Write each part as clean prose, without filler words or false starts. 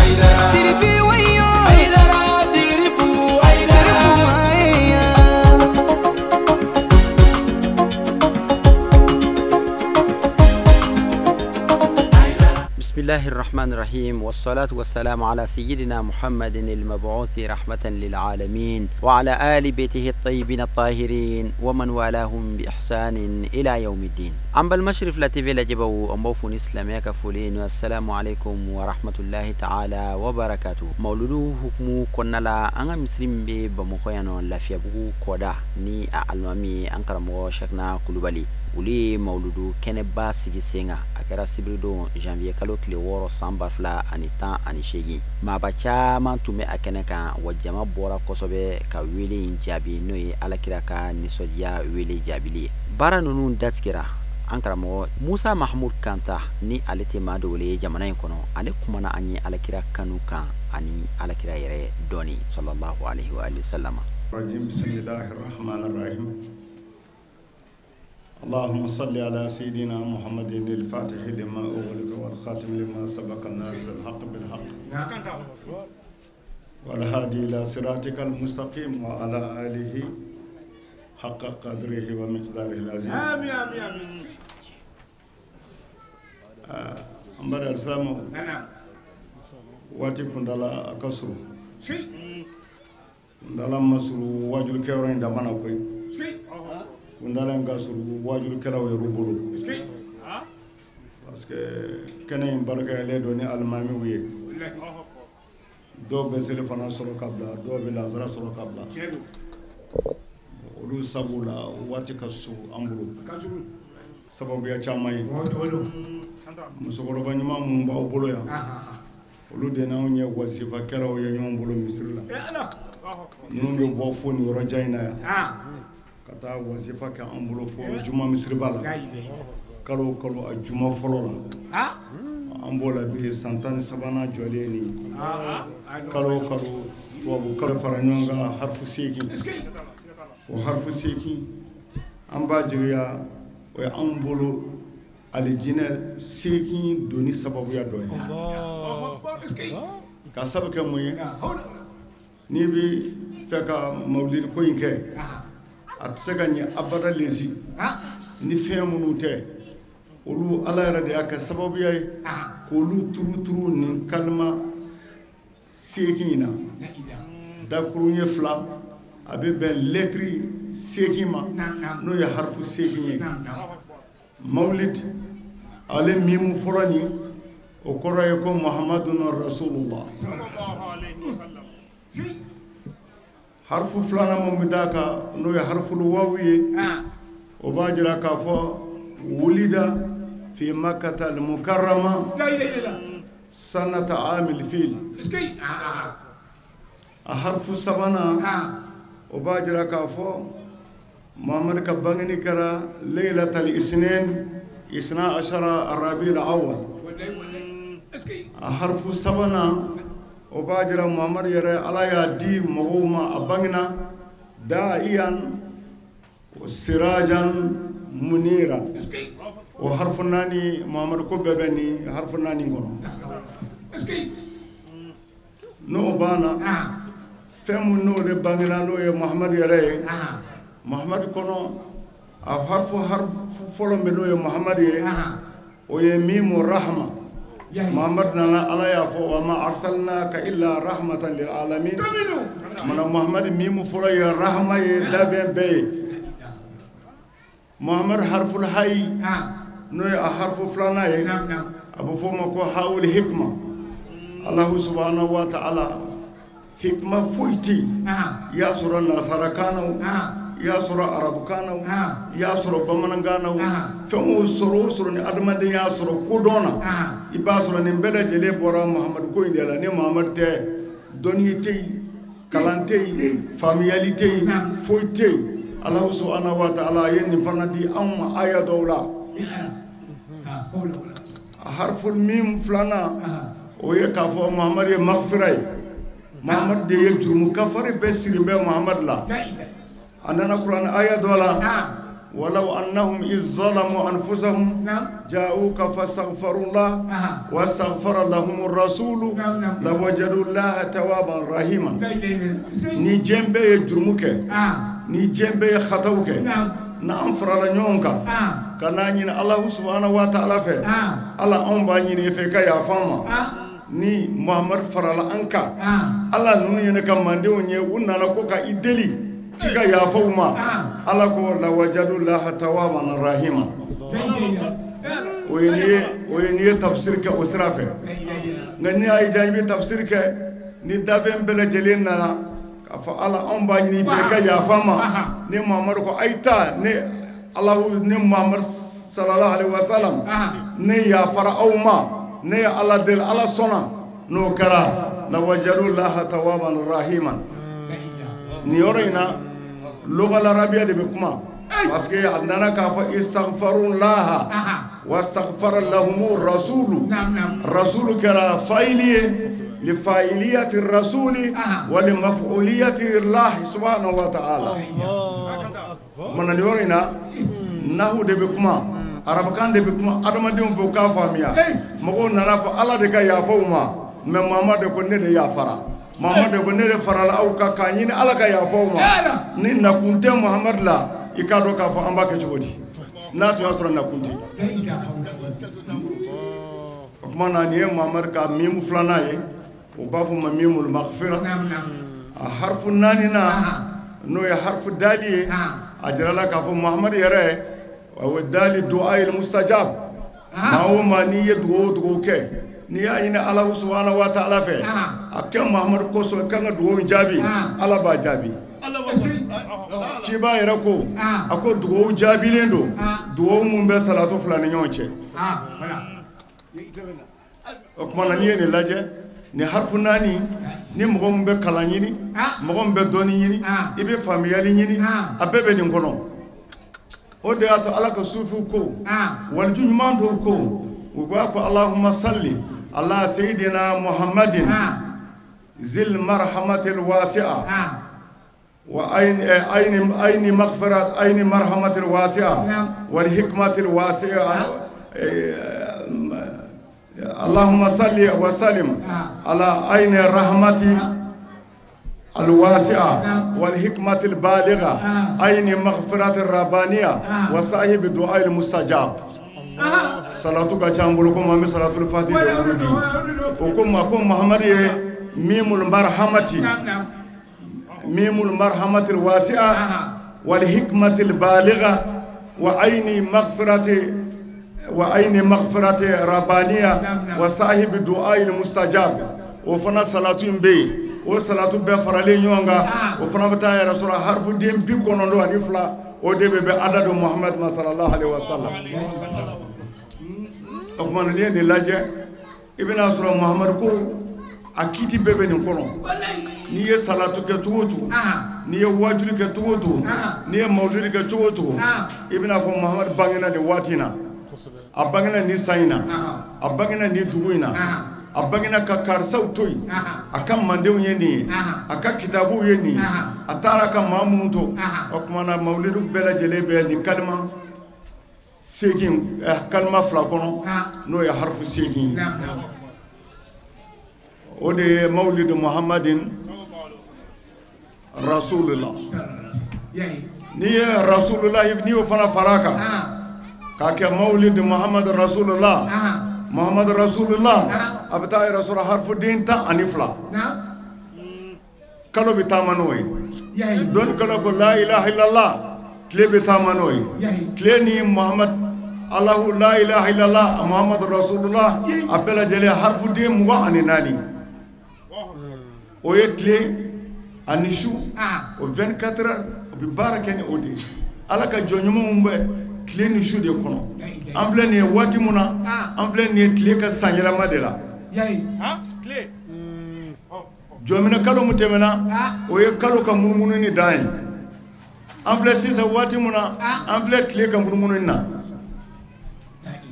Sirifi wayo Aidara Sirifu Sirifu aya. بسم الله الرحمن الرحيم، والصلاة والسلام على سيدنا محمد المبعوث رحمة للعالمين وعلى آل بيته الطيبين الطاهرين ومن والاهم بإحسان إلى يوم الدين. عم بالمشرف لتيفي لجبو أموفون إسلامية كفولين، والسلام عليكم ورحمة الله تعالى وبركاته. مولودو حكمو كنا لا أنا مسلم بمخيانو لافيابو كودا ني أعلمي أنكرمو شكنا كلوبالي olu ye mawuludu kɛnɛba sigi sen kan. A kɛra sibiridon janvier kalo tile 6 san 2018. Maaba caman tun bɛ a kɛnɛ kan, wa jama bɔra kosɛbɛ ka wele in jaabi, n'o ye alakira ka nisɔndiya wele jaabili ye. Baara ninnu datigɛra. An karamɔgɔ Musa Mahamud Kanta, ni ale tɛ maa dogolen ye jamana in kɔnɔ, ale kumana an ye alakira kanu kan ani alakira yɛrɛ dɔɔni, sallallahu alaihi wa sallam. Bismillahirrahmanirrahim. اللهم صل على سيدنا محمد الفاتح لما أغلق والخاتم لما سبق الناصر الحق بالحق والهادي إلى صراطك المستقيم وعلى آله حق قدره ومقداره العظيم. آمين آمين آمين. أمبر السلام waati kundala a ka surun kundala ma surun wajulikɛyɔrɔ in dama na koyi, kundala in ka surun wajulikɛlaw yɛrɛ bolo, parce que kɛnɛ in barikayalen don ni alimamiw ye. Dɔw bɛ seli fana sɔrɔ ka bila, dɔw bɛ lazara sɔrɔ ka bila. Olu sabu la waati ka surun an bolo, sababuya caman ye. Musokɔrɔba ɲuman minnu b'aw bolo yan, olu de n'anw ye wasifakɛlaw ye ɲɔgɔn bolo misiri la. Ninnu bɛ bɔ fo nin yɔrɔ jan in na yan ka taa wasifa kɛ an bolo fo juma misiriba la, kalo o kalo a juma fɔlɔ la. An b'o la bi san 13nan jɔlen nin ye. Kalo o kalo tubabu kalo fara ɲɔgɔn kan harifu 8. O harifu 8 an b'a jigiya o ye anw bolo alijinɛ 8 donni sababuya dɔ ye. Ka sabu kɛ mun ye, n'i bi fɛ ka mawulidi ko in kɛ, a tɛ se ka ɲɛ abada lesi ni fɛn minnu tɛ, olu ala yɛrɛ de y'a kɛ sababuya ye k'olu turuturu nin kalima 8 in na. Dakurun ye 2, a bɛ bɛn lɛtiri 8 ma, n'o ye harifu 8 ye. Mawulid ale mimu fɔlɔ nin, o kɔrɔ ye ko Muhammadun Rasulullah. Harifu filanan mun bɛ d'a kan, n'o ye hariful wawu ye, o b'a jira k'a fɔ wulida fi makkata al-mukarrama sanata amil fil. A harifu sabanan, o b'a jira k'a fɔ Muhammad ka bangeni kɛra laylatal isnin isna ashara rabiul awwal. A harifu sabanan, o b'a jira Muhammad yɛrɛ ala y'a di mɔgɔw ma, a bangena da'iyan sirajan munira. O harifu 4 Muhammad ko bɛɛ bɛ nin harifu 4 kɔnɔ. N'o banna, fɛn mun n'o de bangena n'o ye Muhammad yɛrɛ ye, Muhammad kɔnɔ a harifu fɔlɔ min n'o ye Muhammad ye, o ye mimu rahma. Muhammad nana ala y'a fɔ wa ma arsalnaka illa rahmatan lil alamin. Mana Muhammad mimu fɔlɔ ye rahma ye danfɛn bɛɛ ye. Muhammad harful hayi n'o ye a harifu filanan ye, a bɛ fɔ o ma ko hawul hikma. Alahu subhanahu wa ta'ala hikma foyi tɛ yen, i y'a sɔrɔ nasarakan na o, i y'a sɔrɔ arabukan na o, i y'a sɔrɔ bamanankan na o, fɛn o sɔrɔ ni adamadenya y'a sɔrɔ kodɔn na, i b'a sɔrɔ nin bɛɛ lajɛlen bɔra Muhamadu ko in de la. Ni Muhamadu tɛ, dɔnni tɛ yen, kalan tɛ yen, faamuyali tɛ yen, foyi tɛ yen. Alahu subhanahu wa ta'ala ye nin fana di anw ma aya dɔw la. A hariful mim filanan, o ye k'a fɔ Muhamadu ye magfira ye. Muhamadu de ye jurumu kafari bɛɛ siri bɛ Muhamadu la. A nana kuranɛ aya dɔ la, Walaw annahum iz zalamu anfusahum ja'uka fastaghfirullah wastaghfara lahum ar-rasulu lawajadu llaha tawwaban rahima. Ni diɲɛ bɛɛ ye jurumu kɛ, ni diɲɛ bɛɛ ye khataw kɛ, n'an farala ɲɔgɔn kan ka n'a ɲini Alahu subahana wa taala fɛ, Ala anw b'a ɲini i fɛ i ka yafa an ma. Ni Muhamadu farala an kan, Ala ninnu ye ne ka mandenw ye, u nana ko ka i deli k'i ka yafa u ma. Ala ko lawajadu laha tawaban rahima. O ye n'i ye tafsir kɛ o sira fɛ. Nka n'i y'a diya i bɛ tafsir kɛ ni dafɛn bɛɛ lajɛlen nana k'a fɔ Ala anw b'a ɲini i fɛ i ka yafa an ma. Ni Muhamadu ko a ye taa, ne Alahu ne Muhamadu sallallahu alaihi wa sallam ne yafara aw ma, ne ye Ala deli, Ala sɔnna. N'o kɛra lawajadu laha tawaban rahima. Nin yɔrɔ in na lugal arabiya de bɛ kuma, parce que a nana k'a fɔ istaghfaru laha wastaghfara lahumu rasulu. Rasulu kɛra fa'ili ye, li fa'iliyati rasuli wa li maf'uliyati llahi subhanahu wa ta'ala. Mana nin yɔrɔ in na nahu de bɛ kuma, arabukan de bɛ kuma, adamadenw fɛ u k'a faamuya. Mɔgɔw nana fɔ Ala de ka yafa u ma, mais Muhamadu de ko ne de yafara. Muhamadu de ko ne de farala aw kan k'a ɲini Ala ka yafa u ma. Ni nakun tɛ Muhamadu la, i k'a dɔn k'a fɔ an b'a kɛ cogo di n'a tun y'a sɔrɔ nakun tɛ. O tuma na nin ye Muhamadu ka mimu filanan ye, o b'a fɔ ma mimul maghfira. A harifu naaninan n'o ye harifu dali ye, a jirala k'a fɔ Muhamadu yɛrɛ o ye dali du'a il mustajab. Maa o maa n'i ye dugawu o dugawu kɛ, n'i y'a ɲini Alahu subahana wa taala fɛ, a kɛ Muhamadu kosɔn i kan ka dugawu jaabi, Ala b'a jaabi. Ciba yɛrɛ ko a ko dugawu jaabilen don, dugawu mun bɛ salatu fila ni ɲɔgɔn cɛ. O tuma na n'i ye nin lajɛ, nin harifu naani, ni mɔgɔ min bɛ kalan ɲini, mɔgɔ min bɛ dɔnni ɲini, i bɛ faamuyali ɲini, a bɛɛ bɛ nin kɔnɔ. O de y'a to Ala ka sufiw ko, waliju ɲuman dɔw ko, u b'a ko Allahumma salli ala sayyidina Muhammadin zil marhamatil wasi'a wa ayni maghfirat ayni marhamatil wasi'a wal hikmatil wasi'a. Allahumma salli wa sallim ala ayni rahmati alwasi'a wal hikmatil baligha ayni maghfiratir rabbaniya wa sahibi du'ail mustajab. Salatu ka ca an bolo komi an bɛ salatul fati de wurudi. O ko ma ko Muhamadu ye mimul marhamati, mimul marhamatil wasi'a wal hikmatil baligha wa ayni maghfirati wa ayni maghfirati rabbaniya wa sahibi du'ail mustajab. O fana salatu in bɛ yen, o salatu bɛɛ faralen ɲɔgɔn kan, o fana bɛ taa yɛrɛ sɔrɔ harifuden 92, o de bɛ bɛn adadu Muhamadu ma sallallahu alaihi wa sallam. O tuma na n'i ye nin lajɛ, i bɛna sɔrɔ Muhamadu ko a kiiti bɛɛ bɛ nin kɔnɔ. N'i ye salatu kɛ cogo o cogo, n'i ye wajuli kɛ cogo o cogo, n'i ye mawuludi kɛ cogo o cogo, i bɛna fɔ Muhamadu bangena nin waati in na, a bangena nin san in na, a bangena nin dugu in na, a bangena ka karisaw to yen, a ka mandenw ye nin ye, a ka kitabuw ye nin ye, a taara ka maa minnu to. O tuma na mawulidu bɛɛ lajɛlen bɛ nin kalima 8, kalima 2 kɔnɔ, n'o ye harifu 8 ye. O de ye mawulidu Muhammadin rasulullah. N'i ye rasulullah n'i y'o fana fara a kan k'a kɛ mawulidu Muhammad rasulullah, Muhammad rasulullah, a bɛ taa yɛrɛ sɔrɔ harifuden 12. Kalo bɛ taama n'o ye. Dɔnni kalo ko la ilaha illallah, tile bɛ taama n'o ye. Tile ni Muhammad Alahu la ilaha illallah Muhammad rasulullah, a bɛɛ lajɛlen harifuden 24. O ye tile ani su, o 24 heures o bɛ baara kɛ ni o de ye. Ala ka jɔn ɲumanw bɛ tile ni su de kɔnɔ. An filɛ nin ye waati mun na, an filɛ nin ye tile ka sanyɛlɛma de la. Jɔnminɛ kalo min tɛmɛna, o ye kalo ka munumununi dan ye. An filɛ sisan waati mun na, an filɛ tile ka munumununi na.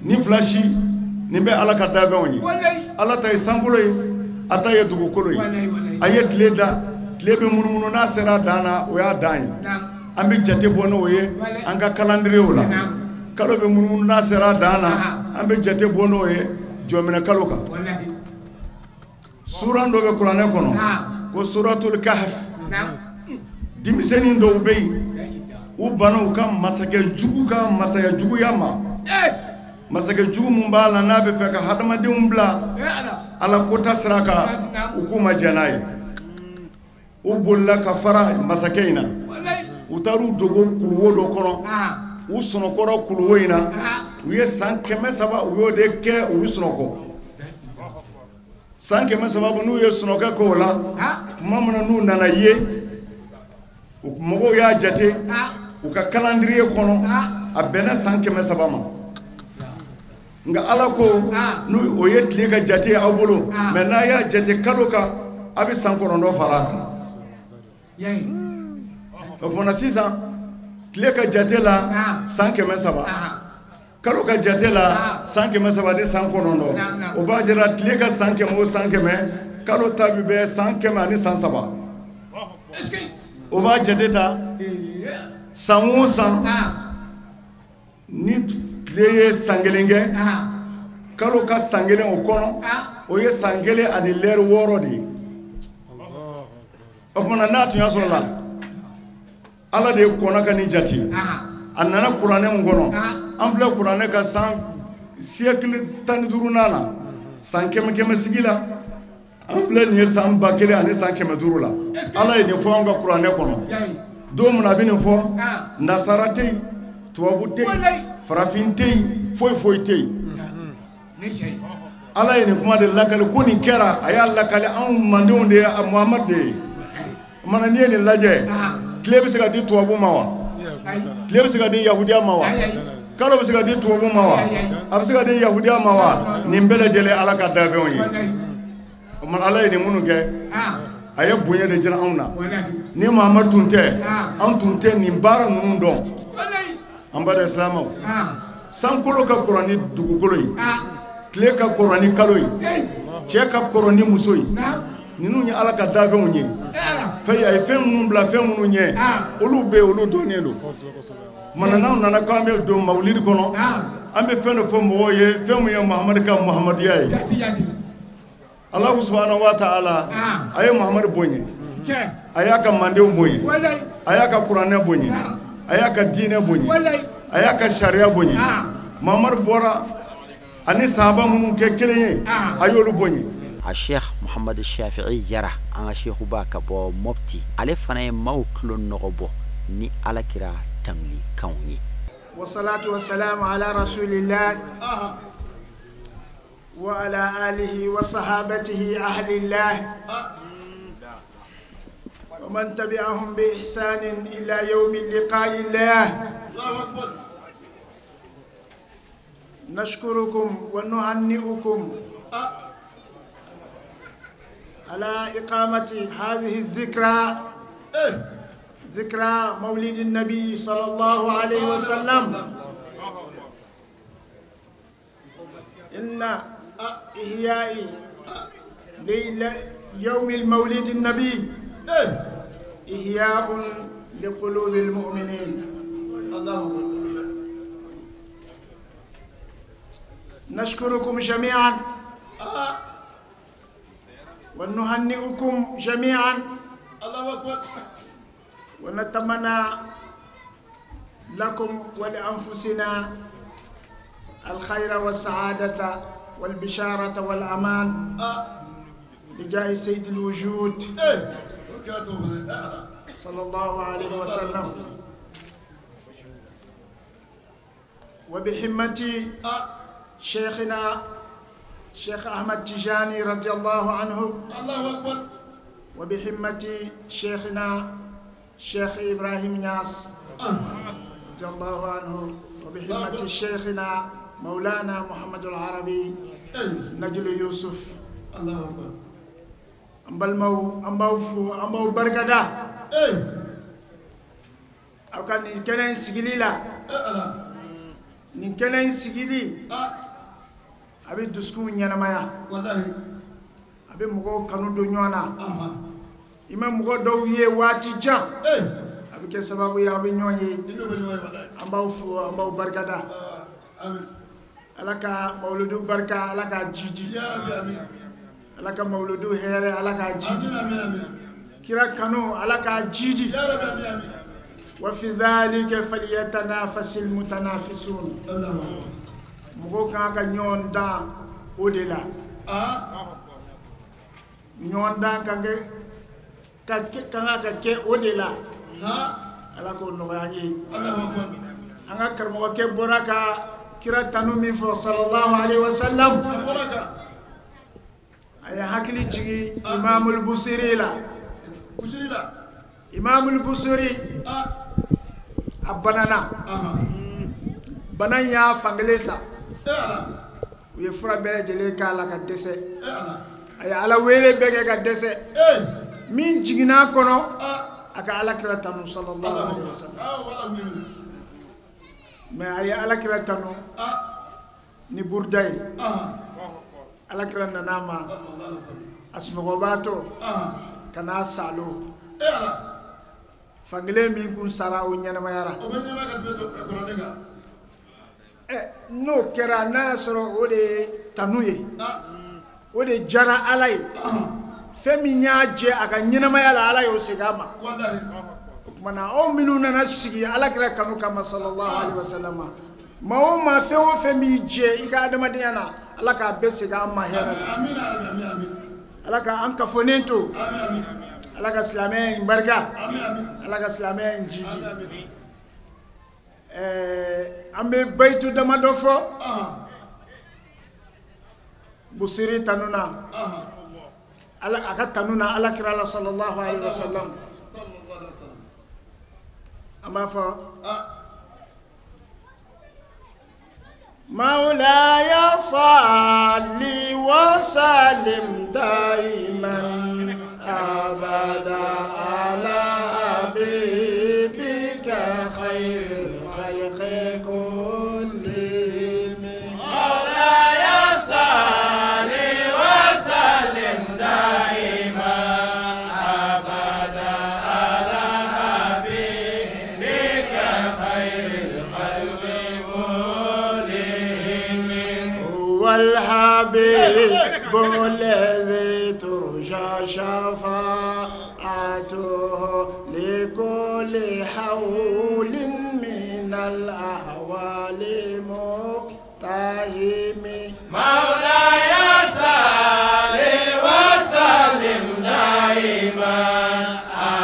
Ni fila si, nin bɛ Ala ka danfɛnw ye. Ala ta ye sankolo ye, a ta ye dugukolo ye. A ye tile da, tile bɛ munumunu, n'a sera a dan na, o y'a dan ye. An bɛ jate bɔ n'o ye an ka calendrier la. Kalo bɛ munumunu n'a sera a dan na, an bɛ jate bɔ n'o ye jɔminɛ kalo kan. Suran dɔ bɛ kuranɛ kɔnɔ ko suratul kahf. Denmisɛnnin dɔw bɛ yen, u banna u ka masakɛ jugu ka masaya juguya ma. Masakɛ jugu mun b'a la n'a bɛ fɛ ka hadamadenw bila ala kota sira kan, u k'u ma jɛn n'a ye. U bolila ka fara masakɛ in na. U taar'u dogo kuluwo dɔ kɔnɔ. U sunɔgɔra kuluwo in na. U ye san 300 u y'o de kɛ, u bɛ sunɔgɔ. San 300 n'u ye sunɔgɔ k'o la, tuma min na n'u nana ye, mɔgɔw y'a jate u ka calendrier kɔnɔ, a bɛnna san 300 ma. Nka ala ko n'o o ye tile ka jate ye aw bolo, mais n'a y'a jate kalo kan, a bɛ san 9 fara a kan. O tuma na sisan tile ka jate la san 300, kalo ka jate la san 300 ni san 9. O b'a jira tile ka san 100 o san 100, kalo ta bɛ bɛn san 100 ani san 3. O b'a jate ta san o san, ni tile ye san 1 kɛ, kalo ka san 1 o kɔnɔ, o ye san 1 ani lɛri 6 de ye. O tuma na n'a tun y'a sɔrɔ la ala de ye kɔnna ka nin jate. A nana kuranɛ mun kɔnɔ, an filɛ kuranɛ ka san siècle 15nan na, san 100 sigi la, an filɛ nin ye san 1000 ani san 500 la. Ala ye nin fɔ an ka kuranɛ kɔnɔ. Don min na a bɛ nin fɔ, nasara tɛ yen, tubabu tɛ yen, farafin tɛ yen, foyi foyi tɛ yen. Ala ye nin kuma de lakale ko nin kɛra, a y'a lakale anw mandenw de ye, Muhamadu de ye. O mana n'i ye nin lajɛ, tile bɛ se ka di tubabu ma wa? Tile bɛ se ka di yahudiya ma wa? Kalo bɛ se ka di tubabu ma wa? A bɛ se ka di yahudiya ma wa? Nin bɛɛ lajɛlen ala ka danfɛnw ye. O mana ala ye nin minnu kɛ, a ye bonya de jira anw na. Ni Muhamadu tun tɛ, an tun tɛ nin baara ninnu dɔn. An ba silamɛw, sankolo ka kɔrɔ ni dugukolo ye, tile ka kɔrɔ ni kalo ye, cɛ ka kɔrɔ ni muso ye. Ninnu ye ala ka danfɛnw ye. Fɛn a ye fɛn minnu bila fɛn minnu ɲɛ, olu bɛ yen, olu dɔnnen don. Mana n'anw nana k'an bɛ don mawulidi kɔnɔ, an bɛ fɛn dɔ fɔ mɔgɔw ye, fɛn min ye Muhamadu ka Muhamaduya ye. Alahu subahana wa taala a ye Muhamadu bonya, a y'a ka mandenw bonya, a y'a ka kuranɛ bonya, a y'a ka diinɛ bonya, a y'a ka sariya bonya. Muhamadu bɔra ani sahaba minnu kɛ kelen ye, a y'olu bonya. A Sheikh Muhammad Shafi'i Jara, an ka Sheikhuba ka bɔ Mopti, ale fana ye maaw tulo nɔgɔ bɔ ni ala kira tanuli kanw ye. Wasalatu wasalamu ala rasulillah wa ala alihi wa sahabatihi ahlillah wa man tabi'ahum bi ihsanin ila yawmi liqa'illah. Nashkurukum wa nuhanni'ukum على إقامة هذه الذكرى، ذكرى مولد النبي صلى الله عليه وسلم. إن إحياء ليلة يوم المولد النبي إحياء لقلوب المؤمنين. نشكركم جميعا ونهنئكم جميعا، ونتمنى لكم ولأنفسنا الخير والسعادة والبشارة والأمان بجاه سيد الوجود صلى الله عليه وسلم، وبحمة شيخنا شيخ أحمد تجاني رضي الله عنه، وبحمة شيخنا شيخ إبراهيم ناس رضي الله عنه، وبحمة شيخنا مولانا محمد العربي نجل يوسف. أمبالمو أمباوفو أمباو بركة أو كان كلين سجلي لا نكلين سجلي a bɛ dusukun ɲɛnamaya, a bɛ mɔgɔw kanu don ɲɔgɔn na. I ma mɔgɔ dɔw ye waati jan, a bɛ kɛ sababu ye aw bɛ ɲɔgɔn ye. An b'aw fo, an b'aw barikada. Ala ka mawuludu barika, Ala k'a jidi. Ala ka mawuludu hɛrɛ, Ala k'a jidi. Kira kanu, Ala k'a jidi. Wa fi dhalika falyatanafasil mutanafisun. Mɔgɔw kan ka ɲɔgɔn dan o de la. Ɲɔgɔn dan kan ka kɛ o de la. Ala k'o nɔgɔya an ye. An ka karamɔgɔkɛ bɔra ka kira tanu min fɔ sallallahu alaihi wa sallam, a ye hakili jigin Imamul Busiri la. Imamul Busiri a banana. Bana in y'a fankelen sa. U ye fura bɛɛ lajɛlen k'a la ka dɛsɛ. A ye Ala wele bɛɛ kɛ ka dɛsɛ. Min jiginna a kɔnɔ, a ka Ala kira tanu sallallahu alaihi wa sallam. Mais a ye Ala kira tanu ni buruda ye. Ala kira nana a ma, a sunɔgɔbaatɔ ka n'a salo. Fankelen min kun sara, o ɲɛnɛmayara. N'o kɛra, n'a y'a sɔrɔ o de ye tanu ye, o de diyara Ala ye. Fɛn min y'a jɛ a ka ɲɛnɛmaya la, Ala y'o segin a ma. O tuma na, aw minnu nana sigi Ala kira kanu kama sallallahu alaihi wa sallam, maa o maa, fɛn o fɛn b'i jɛ i ka adamadenya na, Ala k'a bɛɛ segin an ma hɛrɛ la. Ala k'an kafonen to. Ala ka silamɛya in barika. Ala ka silamɛya in jidi. An bɛ bayitu damadɔ fɔ Busiri tanu na, Ala a ka tanu na Ala kira la sallallahu alaihi wa sallam. An b'a fɔ: مولاي صل وسلم دائما أبدا على حبيبك خير الخلق كلهم. مولاي صل وسلم دائما أبدا على حبيبك خير الخلق كلهم. هو الحبيب الذي ترجى شفاعته لكل حول من الأهوال مقتحم. مولاي صل وسلم دائما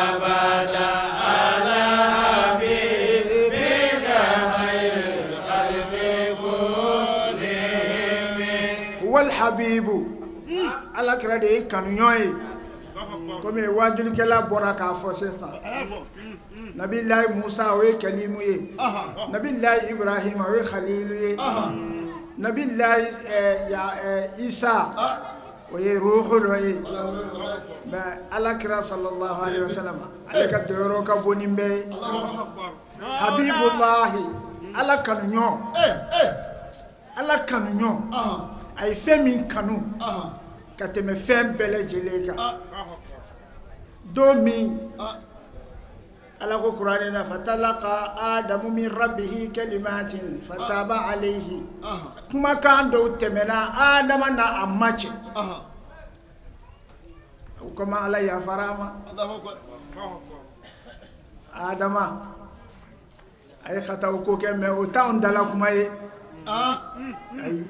أبدا على حبيبك خير الخلق كلهم. هو الحبيب, Ala kira de ye kanuɲɔgɔn ye, komi waajulikɛla bɔra k'a fɔ sisan. Nabilayi Musa, o ye kalimu ye. Nabilayi Ibrahima, o ye khalilu ye. Nabilayi Isa, o ye ruhu dɔ ye. Mais Ala kira sallallahu alaihi wa sallam, ale ka dɔyɔrɔ ka bon ni bɛɛ ye. Habibulahi, Ala kanuɲɔgɔn, Ala kanuɲɔgɔn, a ye fɛn min kanu ka tɛmɛ fɛn bɛɛ lajɛlen kan. Don min Ala ko kuranɛ na: fatalaka adamu min rabbihi kalimatin fataba alayhi. Kumakan dɔw tɛmɛna Adama na a ma cɛ, o kama Ala yafara a ma. Adama a ye xataw ko kɛ, mɛ o t'anw dala kuma ye. Ayi,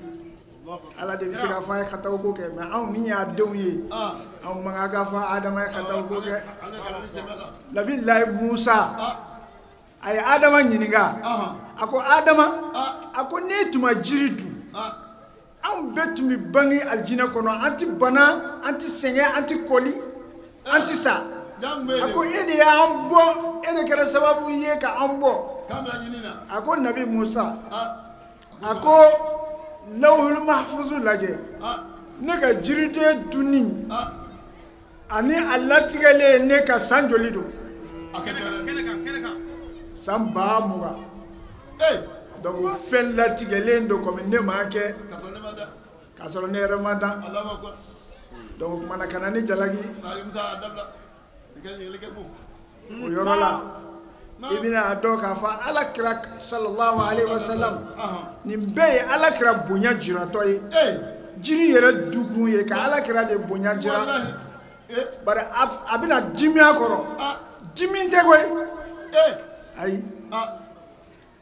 Ala de bɛ se k'a fɔ a ye xataw ko kɛ, mɛ anw min y'a denw ye, anw man kan k'a fɔ Adama ye xataw ko kɛ. Nabilayi Musa, a ye Adama ɲininka, a ko: Adama, a ko n'e tun ma jiri dun, anw bɛɛ tun bɛ bange alijinɛ kɔnɔ, an tɛ bana, an tɛ sɛgɛn, an tɛ kɔli, an tɛ sa. A ko e de y'an bɔ, e de kɛra sababu ye ka an bɔ. A ko Nabi Musa, a ko lawhul mahfuzu lajɛ, ne ka jiriden dunni ani a latigɛlen ne ka san joli don? San 20,000. Donc fɛn latigɛlen don komi ne m'a kɛ k'a sɔrɔ ne yɛrɛ ma dan. Donc o kumana, ka na ni jalaki o yɔrɔ la. I bɛna a dɔn k'a fɔ ala kira sallallahu alaihi wasallam nin bɛɛ ye ala kira bonya jiratɔ ye. Jiri yɛrɛ dukun ye ka ala kira de bonya jira. Bari a bɛna dimi a kɔrɔ. Dimi tɛ koyi. Ayi.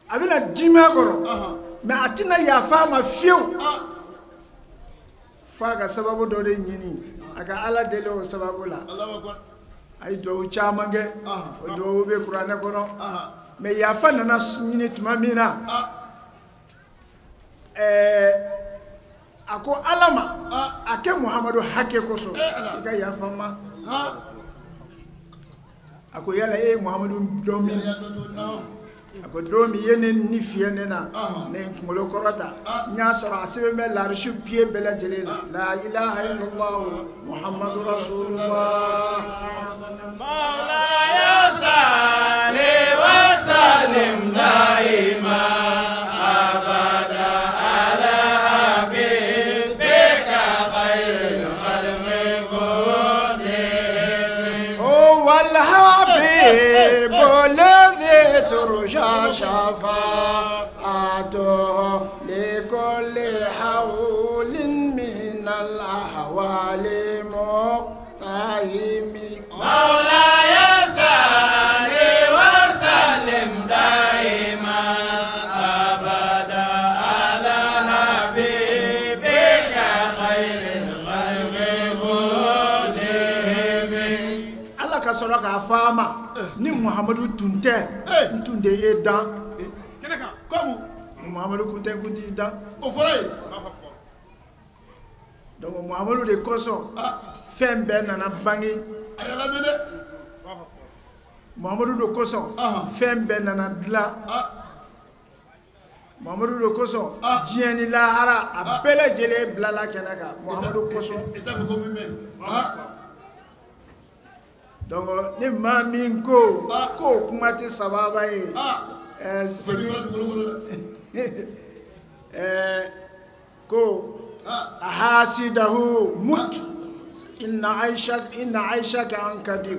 A bɛna dimi a kɔrɔ. Mais a tɛna yafa a ma fiyewu. F'a ka sababu dɔ de ɲini a ka ala deli o sababu la. A ye duwawu caman kɛ, o duwawu bɛ kuranɛ kɔnɔ. Mais yafa nana ɲini tuma min na, a ko ala ma, a kɛ Muhamadu hakɛ kosɔn i ka yafa n ma. A ko yala e ye Muhamadu dɔn min? A ko don min ye ne ni fiyɛ ne na, ne ye n kunkolo kɔrɔta, n y'a sɔrɔ a sɛbɛn bɛ larisi piye bɛɛ lajɛlen la, la ilaha illallah Muhammadu rasulullah. Mawlaya salli wa sallim daiman abada ala habibika khairil khalqi kullihim. Oh wal habibu alladhi turja shafa'atuhu likulli hawlin min al-ahwali muqtahimi. Mawlaya salli wa sallim daiman abada ala habibika khairil khalqi kullihim. Ala ka sɔrɔ k'a fɔ a ma, ni Muhamadu tun tɛ, n tun tɛ e dan. Ni Muhamadu tun tɛ, n tun t'i dan. Donc Muhamadu de kosɔn fɛn bɛɛ nana bange. Muhamadu de kosɔn fɛn bɛɛ nana dilan. Muhamadu de kosɔn diɲɛ ni lahara a bɛɛ lajɛlen bilala kɛnɛ kan Muhamadu kosɔn. Donc ni maa min ko k'o kuma tɛ sababa ye, segin ko ahasidahu mut inna aishaka ankadi.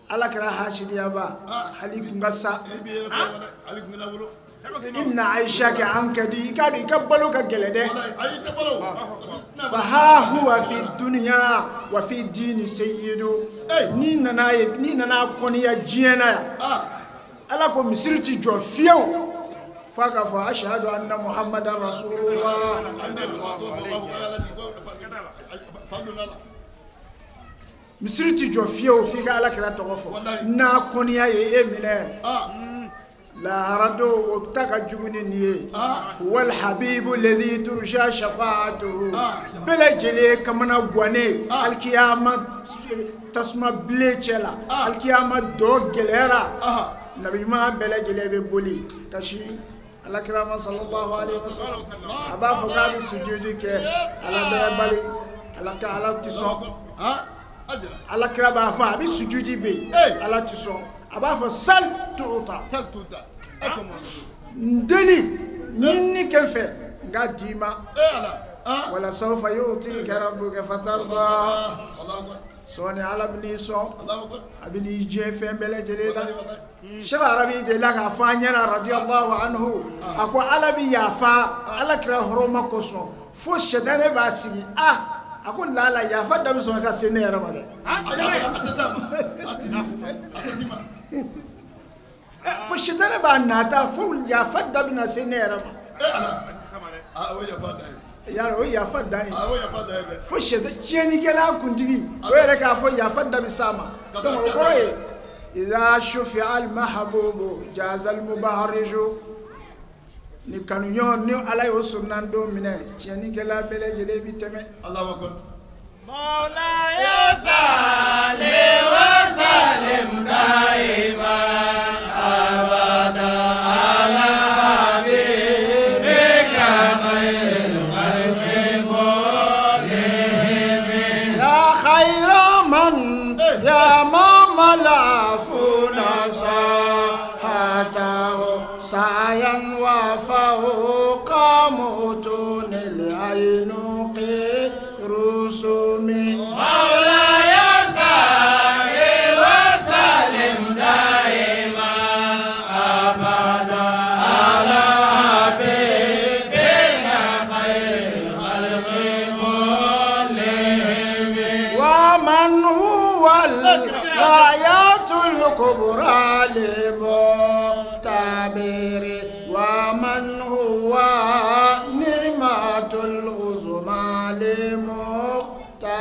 Ala kɛra hasidiyaba hali kun ka sa. Inna aishaka ankadi, i k'a dɔn i ka balo ka gɛlɛn dɛ. Fa ha huwa fi dunya wa fi dini sayyidu. N'i nana ye, n'i nana kɔniya diɲɛ na yan, ala ko misiri ti jɔ fiyewu f'a k'a fɔ ashhadu anna muhammadan rasulullah. Misiri ti jɔ fiyewu f'i ka ala kira tɔgɔ fɔ. N'a kɔniya ye e minɛ, lahara don o ta ka jugu ni nin ye. Wal habibu ladhi turja shafa'atuhu. Bɛɛ lajɛlen kamana gannen alikiyama tasuma bilen cɛ la, alikiyama dɔ gɛlɛyara, nabi ɲuman bɛɛ lajɛlen bɛ boli ka si ala kira ma sallallahu alaihi wasallam. A b'a fɔ k'a bɛ sujudi kɛ, ala bɛ bali, ala ka ala ti sɔn. Ala kira b'a fɔ a bɛ sujudi bɛ yen, ala ti sɔn. A b'a fɔ sal tuuta, n deli ɲinini kɛ n fɛ n k'a d'i ma. Wala sawfa yu'tika rabbuka fatarda. Sɔɔni ala bɛ n'i sɔn, a bɛ n'i diɲɛ fɛn bɛɛ lajɛlen la. Cheikh Arabi delila k'a fɔ an ɲɛna radiyallahu anhu, a ko ala bɛ yafa ala kira hɔrɔma kosɔn fo sɛtanɛ b'a sigi. A ko lala yafa da bɛ sɔn ka se ne yɛrɛ ma dɛ. Fo sɛtanɛ b'a nata fo yafa da bɛna se ne yɛrɛ ma. Yala o yafa dan ye. Fo tiɲɛnikɛla kuntigi o yɛrɛ k'a fɔ yafa da bɛ s'a ma. Donc o kɔrɔ ye idha shufi'a al-mahbubu jaza al-mubahariju. Ni kanuɲɔgɔn ni ala y'o surunan don minɛ, tiɲɛnikɛla bɛɛ lajɛlen bi tɛmɛ. Mawlaya salli wa sallim daiman abada ala habibika khairil khalqi kullihim. Ya khayra man ya mamalafuna sahatahu sayan wa fawqa mutun al-aynuqi rusul. ومن هو الآيات الكبرى لمختبر ومن هو نعمة العظمى لمغتنم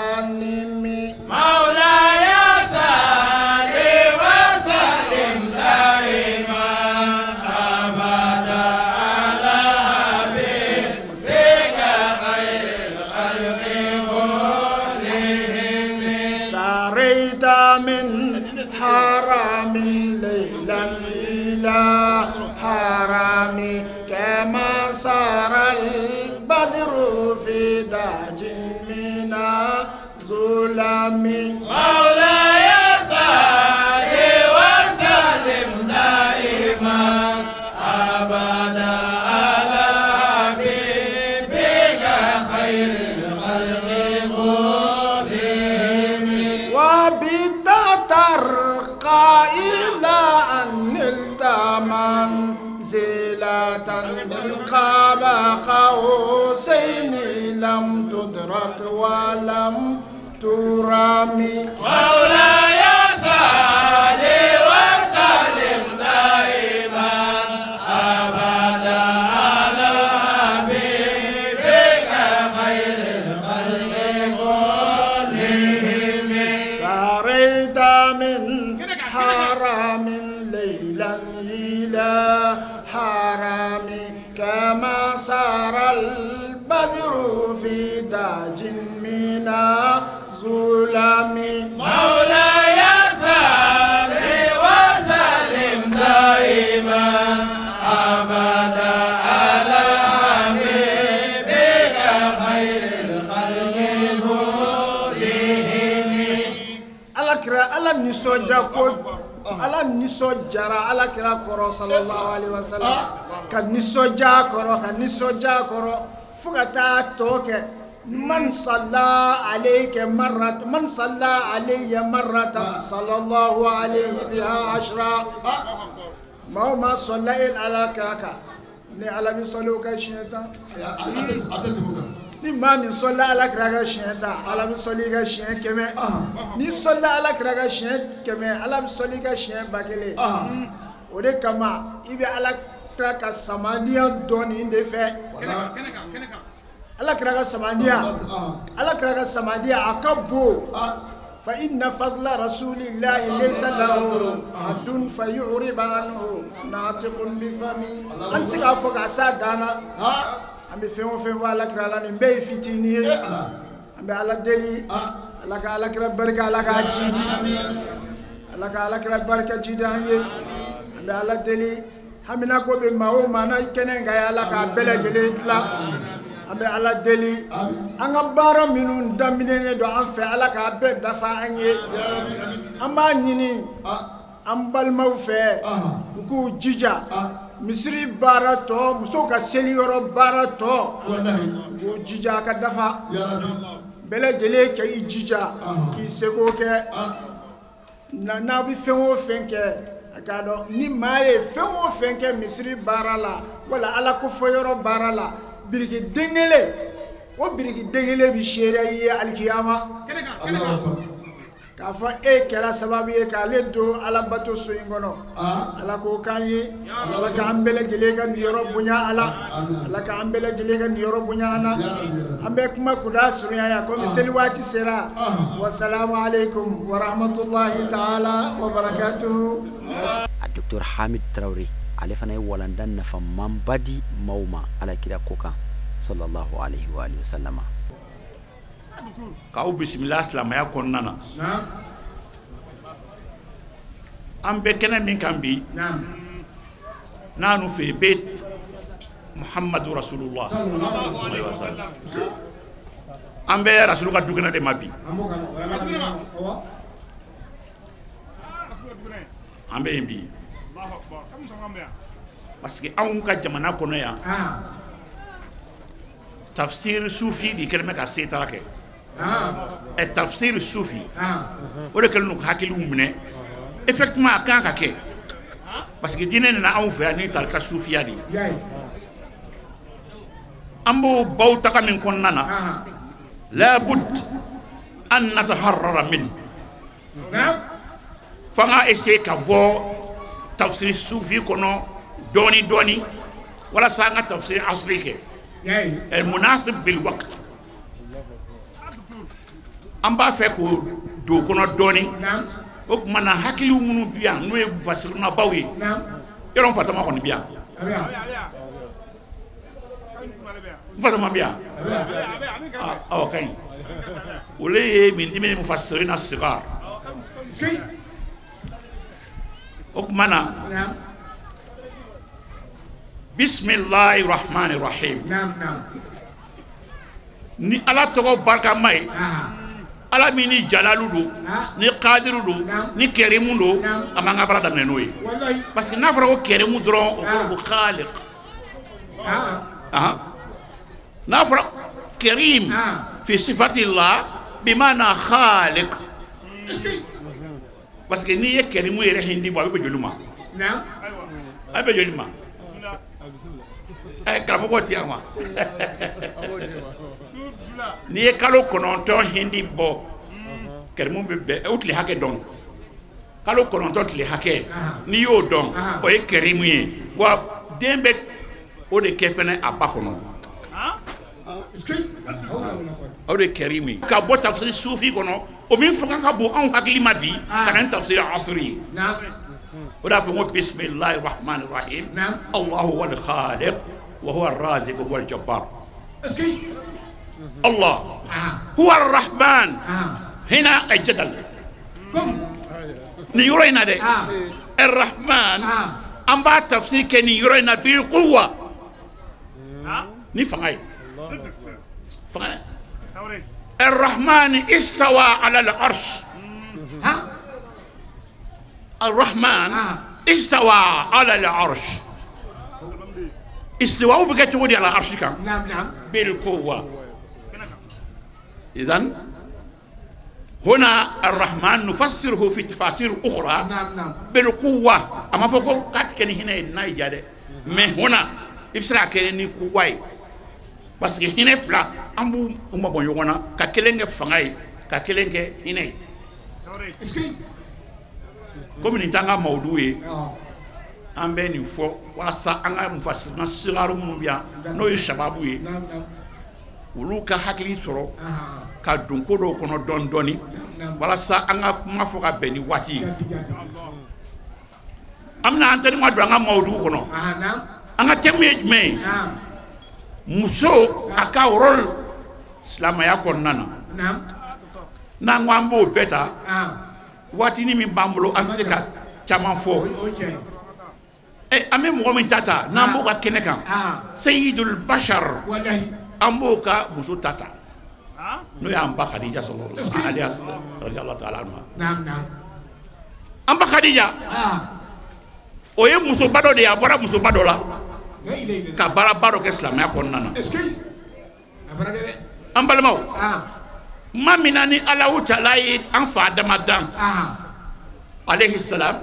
مولاي صل وسلم دائما أبدا على حبيبك خير الخلق كلهم سريت من حرام ليلا إلى حرام كما سار البدر في داج من الظلام مولاي صل وسلم دائما أبدا على حبيبك خير الخلق كلهم وبت ترقى إلى أن نلت منزلة من قاب قوسين لم تدرك ولم ترامي مولاي صل وسلم دائما أبدا على حبيبك خير الخلق كلهم سريت من حرام ليلا إلى حرام كما سار البدر في داج من الظلام مولاي صل وسلم دائما أبدا على حبيبك خير الخلق كلهم Ala nisɔndiya ko Ala nisɔndiyara Ala kira kɔrɔ sallallahu alaihi wasallam ka nisɔndiya kɔrɔ ka nisɔndiya kɔrɔ fo ka taa tɔ kɛ man salla alayka marrat man salla alayya marratan sallallahu alayhi biha ashra maa o maa sɔnna e Ala kira kan ni Ala bɛ sɔli o kan siɲɛ 10 ni maa min sɔlila Ala kira kan siɲɛ 10 Ala bɛ sɔli i kan siɲɛ 100 ni sɔlila Ala kira kan siɲɛ 100 Ala bɛ sɔli i kan siɲɛ 1000 o de kama i bɛ Ala kira ka samaniya dɔn nin de fɛ Ala kira ka samaniya Ala kira ka samaniya a ka bon fa inna fadla rasulillahi laysa lahu haddun fa yu'riba anhu natiqun bi fami an tɛ se k'a fɔ k'a s'a dan na an bɛ fɛn o fɛn fɔ Ala kira la nin bɛɛ ye fitinin ye an bɛ Ala deli Ala ka Ala kira barika Ala k'a jidi Ala ka Ala kira barika jidi an ye an bɛ Ala deli haminako bɛ maa o maa na kɛnɛ kan ye Ala k'a bɛɛ lajɛlen dilan an bɛ Ala deli an ka baara minnu daminɛnen don an fɛ Ala k'a bɛɛ dafa an ye an b'a ɲini an balimaw fɛ u k'u jija misiri baara tɔ musow ka seli yɔrɔ baara tɔ u k'u jija a ka dafa bɛɛ lajɛlen ka i jija k'i seko kɛ n'a bɛ fɛn o fɛn kɛ a k'a dɔn ni maa ye fɛn o fɛn kɛ misiri baara la wala Ala ko fɔ yɔrɔ baara la biriki den kelen o biriki den kelen bɛ seereya i ye alikiyama k'a fɔ e kɛra sababu ye k'ale don Ala bato so in kɔnɔ Ala k'o k'an ye Ala k'an bɛɛ lajɛlen ka niyɔrɔ bonya Ala Ala k'an bɛɛ lajɛlen ka niyɔrɔ bonya an na an bɛ kuma kuda surunya yan komi seli waati sera wasalamu aleykum wa rahmatulahi taala wa barakatuhu. A Docteur Hamid Traoré ale fana ye walanda nafamanba di maaw ma Ala kira ko kan sallallahu alaihi wa alihi wa sallama. K'aw bisimila silamɛya kɔnɔna na an bɛ kɛnɛ min kan bi n'anu fɛ beit Muhammadu Rasulullah an bɛ Rasulu ka dukɛnɛ de ma bi an bɛ yen bi parce que anw ka jamana kɔnɔ yan tafsir sufi de kɛlen bɛ ka setara kɛ tafsir sufi o de kɛlen don ka hakiliw minɛ effectivement a kan ka kɛ parce que diinɛ nana anw fɛ yan ni tarika sufiya de ye an b'o baw taga min kɔnɔna na labud an nataharrara min f'an ka essayer ka bɔ tafsiri sufi kɔnɔ dɔɔni dɔɔni walasa an ka tafsiri asiri kɛ el munasib bil waqt an b'a fɛ k'o don kɔnɔ dɔɔni o tuma na hakiliw minnu bi yan n'o ye mufasiribaw ye yɔrɔ n fatama kɔni bi yan n fatama bi yan awɔ ka ɲi olu ye min dimini mufasirina sigar o tuma na bisimilahi rahmani rahim ni ala tɔgɔ barikama ye ala min ni jalalu don ni kadiru don ni kɛrimu don an b'an ka baara daminɛ n'o ye parce que n'a fɔra ko kɛrimu dɔrɔn o kɔrɔ ko khaliq n'a fɔra kerim fi sifatillah bimana khaliq parce que n'i ye kɛrimu yɛrɛ hindi bɔ a bɛ bɛn joli ma a bɛ bɛn joli ma karamɔgɔ ti yan wa n'i ye kalo 9 hindi bɔ kɛrimu bɛ bɛn o tile hakɛ dɔn kalo 9 tile hakɛ n'i y'o dɔn o ye kɛrimu ye wa den bɛ o de kɛ fɛnɛ a ba kɔnɔ o de ye kɛrimu ye ka bɔ tafsiri sufi kɔnɔ o min fanga ka bon anw hakili ma bi ka na ni tafsiri asiri ye o de y'a fɔ ko bisimilahi rahmani rahim allahu huwa al-khaliq wa huwa ar-raziq wa huwa al-jabbar الله هو الرحمن هنا الجدل نيورينا ده الرحمن أم بعد تفسير كني يورينا بالقوة نفهم فهم الرحمن استوى على العرش الرحمن استوى على العرش استواء بقى تودي على العرش كان نعم نعم بالقوة إذن هنا الرحمن نفسره في تفاسير أخرى نعم نعم بالقوة أما فوق قد كان هنا نايجا mais هنا إبسرا كان قوة parce que هنا فلا أمبو أمبو بنيوانا ككلينج فعاي ككلينج هنا comme ni tanga mawdu an bɛ nin fɔ walasa an ka mufasirina sigaru minnu bɛ yan n'o ye sababu ye olu ka hakili sɔrɔ ka don ko dɔw kɔnɔ dɔɔni dɔɔni walasa an ka kuma fɔ ka bɛn ni waati ye an bɛna an tɛnima don an ka mawudu kɔnɔ an ka thème ye jumɛn ye muso a ka rôle silamɛya kɔnɔna na n'an ko an b'o bɛɛ ta waatinin min b'an bolo an tɛ se ka caman fɔ an bɛ mɔgɔ min ta ta n'an b'o ka kɛnɛ kan Seyidul Bashar an b'o ka muso ta ta n'o y'an ba Khadija sallallahu ta'ala anha an ba Khadija o ye musoba dɔ de ye a bɔra musoba dɔ la ka baaraba dɔ kɛ silamɛya kɔnɔna na an balimaw tuma min na ni Alahu Taala ye an fa Adama dan alayhi salam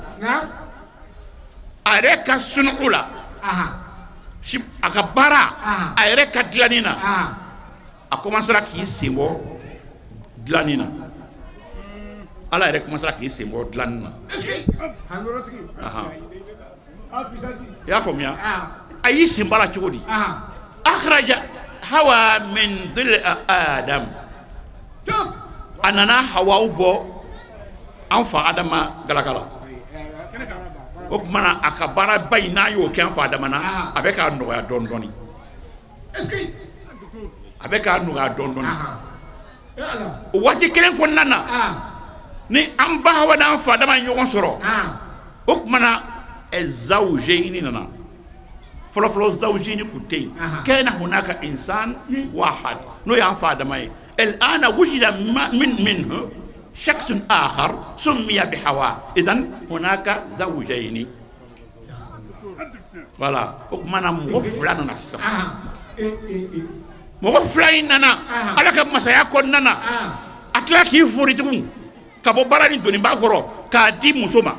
a yɛrɛ ka sunugu la a ka baara a yɛrɛ ka dilanni na a commencera k'i sen bɔ dilanni na Ala yɛrɛ commencera k'i sen bɔ dilanni na i y'a faamuya a y'i sen bɔ a la cogo di akhraja hawa min dil Adam a nana hawaw bɔ an fa Adama galaka la o tuma na a ka baaraba in n'a y'o kɛ an fa Adama na a bɛ k'a nɔgɔya dɔɔni dɔɔni a bɛ k'a nɔgɔya dɔɔni dɔɔni o waati kelen kɔnɔna na ni an ba Hawa n'an fa Adama ye ɲɔgɔn sɔrɔ o tuma na zawjayni nana fɔlɔ fɔlɔ zawjayni kun tɛ yen kana hunaka insan wahad n'o y'an fa Adama ye الآن وجد منه شخص آخر سمي بحواء إذن هناك زوجين voilà o tuma na mɔgɔ fila nana sisan mɔgɔ fila in nana Ala ka masaya kɔnɔna na a tila k'i fori tugun ka bɔ baara ni doniba kɔrɔ k'a di muso ma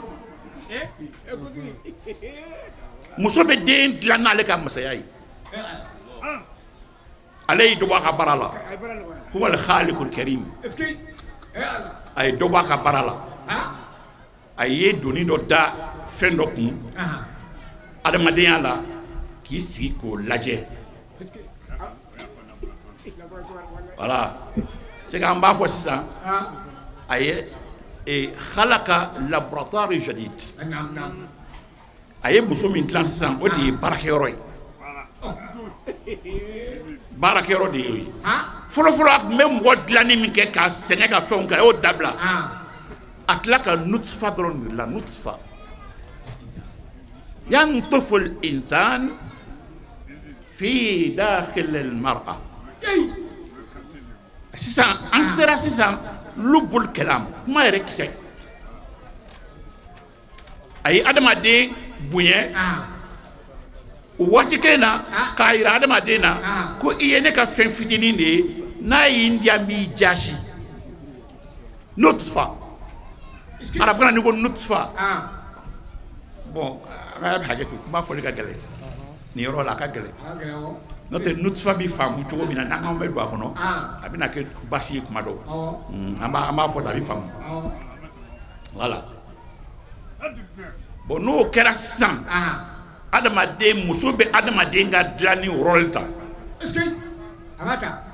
muso bɛ den dilan n'ale ka masaya ye ale y'i dɔ bɔ a ka baara la huwa al-khaliqul karim A ye dɔ bɔ a ka baara la. A ye doni dɔ da fɛn dɔ kun adamadenya la k'i sigi k'o lajɛ. Voilà, c'est qu'an b'a fɔ sisan a ye khalaqa laboratoire jadid. A ye muso min dilan sisan o de ye baarakɛyɔrɔ ye. Baarakɛyɔrɔ de y'o ye. Fɔlɔfɔlɔ a tun bɛ mɔgɔ dilanni min kɛ k'a sɛgɛn ka fɛnw kɛ a y'o dabila. A tila ka nutfa dɔrɔn de dilan, nutfa. Yantufu al-insan fi dakhil al-mar'a. Sisan an sera sisan lubul kalam, kuma yɛrɛ kisɛ. A ye adamaden bonya o waati kelen na k'a yira adamaden na ko i ye ne ka fɛn fitinin de ye, n'a y'i diya n b'i jaasi. Nutfa, arabukan na n'i ko nutfa, bon an ka hakɛ to, kuma fɔli ka gɛlɛn nin yɔrɔ la, a ka gɛlɛn. N'o tɛ nutfa bɛ faamu cogo min na n'an k'an bɛ don a kɔnɔ a bɛna kɛ baasi ye kuma dɔw. An b'a fɔ tan a bɛ faamu. Voilà. Bon n'o kɛra sisan, adamaden muso bɛ adamaden ka dilanni rôle ta.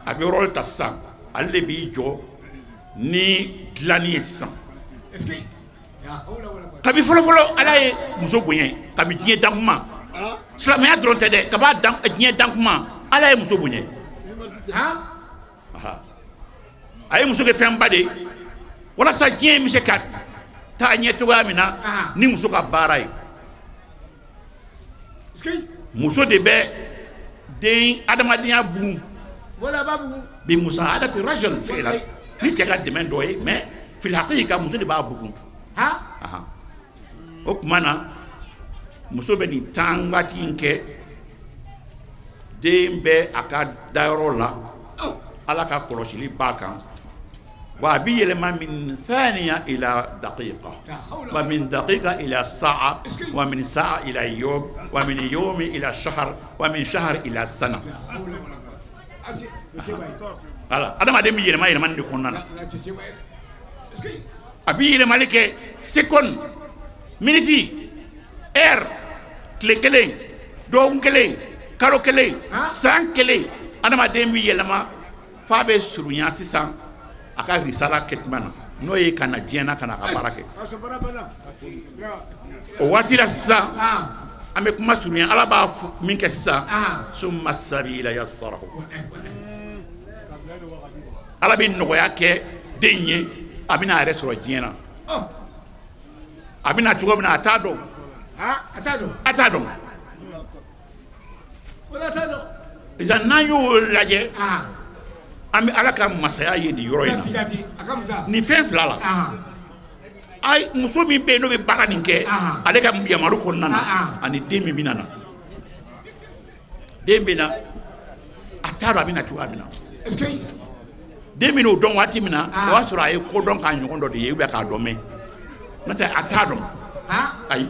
A bɛ rôle ta sisan, ale de b'i jɔ ni dilanni ye sisan. Kabi fɔlɔfɔlɔ Ala ye muso bonya, kabi diɲɛ dankuma. Silamɛya dɔrɔn tɛ dɛ, kaba diɲɛ dankuma Ala ye muso bonya. A ye muso kɛ fɛnba de ye walasa diɲɛ bɛ se ka taa ɲɛ cogoya min na ni muso ka baara ye. Muso de bɛ den adamadenya bugun bi musaadati rajul fi'lan, ni cɛ ka dɛmɛ dɔ ye, mais fil haqiqa muso de b'a bugun. O tuma na muso bɛ nin tan waati in kɛ, den bɛ a ka dayɔrɔ la, Ala ka kɔlɔsili b'a kan. Wa a bɛ yɛlɛma min thaniya ila daqiqa, wa min daqiqa ila sa'a, wa min sa'a ila yawm, wa min yawmi ila shahr, wa min shahr ila sana. Voilà, adamaden bɛ yɛlɛma yɛlɛma nin de kɔnɔna na. A bɛ yɛlɛmali kɛ seconde, minute, heure, tile kelen, dɔgɔkun kelen, kalo kelen, san kelen, adamaden bɛ yɛlɛma f'a bɛ surunya sisan a ka risala kɛtuma na, n'o ye ka na diɲɛ na ka na a ka baara kɛ. O waati la sisan an bɛ kuma surunya, Ala b'a min kɛ sisan, summa sabila yassarahu. Ala bɛ nɔgɔya kɛ den ye, a bɛna a yɛrɛ sɔrɔ diɲɛ na. A bɛna cogo min na a t'a dɔn. A t'a dɔn. N'an y'o lajɛ, an bɛ Ala ka masaya ye nin yɔrɔ in na. Nin fɛn fila la, ayi muso min bɛ yen n'o bɛ baara nin kɛ, ale ka yamaru kɔnɔna na, ani den min bɛna na. Den bɛ na, a t'a dɔn a bɛna cogoya min na. Den min n'o dɔn waati min na, o y'a sɔrɔ a ye ko dɔn k'a ɲɔgɔn dɔ de ye, ou bien k'a dɔn mɛn. N'o tɛ a t'a dɔn. Ayi.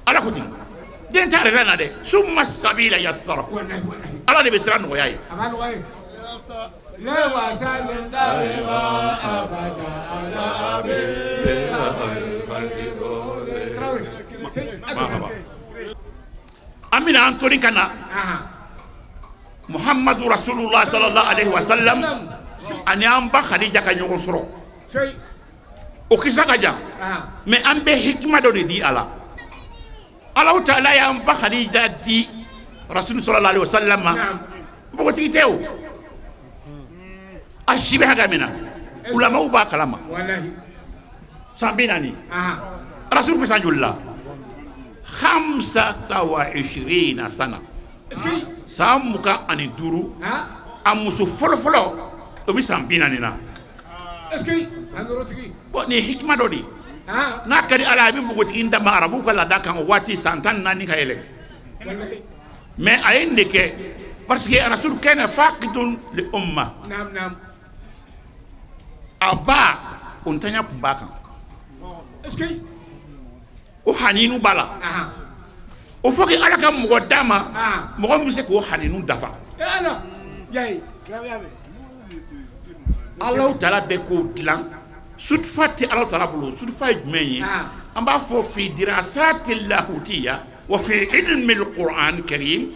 Ala ko ten. Den t'a yɛrɛ la na dɛ. Summa sabila yassara. Ala de bɛ sira nɔgɔya ye. An bɛna an tori ka na Muhammadu Rasulullah sallallahu alaihi wa sallam ani an ba Khadija ka ɲɔgɔn sɔrɔ. O kisa ka jan, mais an bɛ hikima dɔ de di a la. Alahu taala y'an ba Khadija di Rasul sallallahu alaihi wa sallam ma. Npogotigi tɛ o. A si bɛ hakɛ min na, ulamaw b'a kalama. San 40. Rasul bɛ san joli la? 25 sana. San 25. A muso fɔlɔfɔlɔ o bɛ san 40 na. Bon nin ye hikima dɔ de ye. N'a ka di Ala ye a bɛ npogotigi d'a ma arabuw ka laada kan o waati san 14 ka yɛlɛ. Mais a ye nin de kɛ parce que Rasul kana faqidun li umma. A ba o ntanya kun b'a kan. O haninu b'a la. O faut que Ala ka mɔgɔ d'a ma, mɔgɔ min bɛ se k'o haninu dafa. Alahu taala bɛ kow dilan sudufa tɛ Alahu taala bolo sudufa ye jumɛn ye an b'a fɔ fi dirasati lahutiya wa fi ilmi al-Qur'an karim